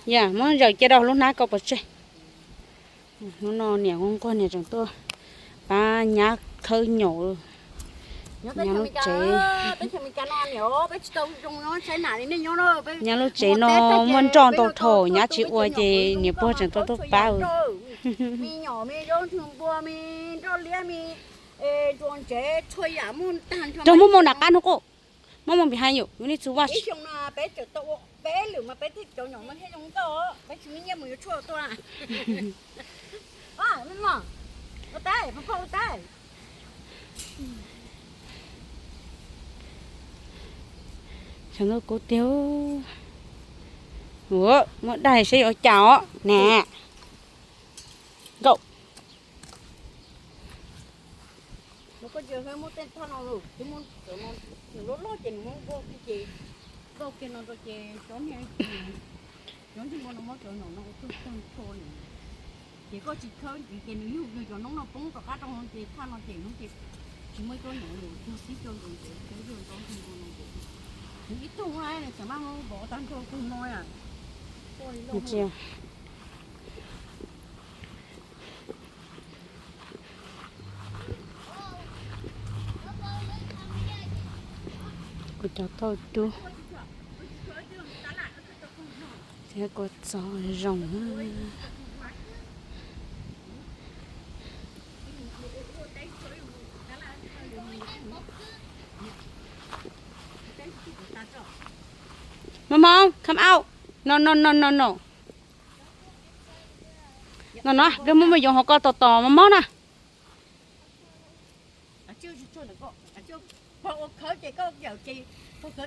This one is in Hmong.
Yam muab zawm cia rau lub hnab koj pov tseg. Hnub no niam nquag niam tseem tuaj pab nyab khawb nyaum. Nyab lub tsev, nyab lub tsev no muaj nroj ntau dhau, nyab tsis ua ces niam pog tseem tuaj tuaj pab. Rog muab mus nram qab no kuj, muab mus npis hais yom, yus niag txuv vaj. Xyov nkauj kub tiag. Ua, muab daig seb yuav cas os na. Nkauj. Muab tej thaj no, loj loj ces nws muab npog kiag ces, npog kiag no rau ces cov niag, cov ntsej muag no muab cov nom no ua tag tag nrho li. Ces koj tsis khawb ntxiv ces nws yug nws cov noob no poob rov qab rau ces thaj no ces noob ces tsis muaj ib tug nom lus tug tib co nkaus ces khawb yog nrov nroo nroo nroo ces nws ib tug na nws tseem maj muab vov tag nrho tug no. Kuv cov tauj cub thiab kua txob zoo. Mos mos, come out. No, no, no, no, no. No no, koj muab mus yoov hauv koj tos tos mos mos na. Pog ua khawb ces koj yawm ces pog khawb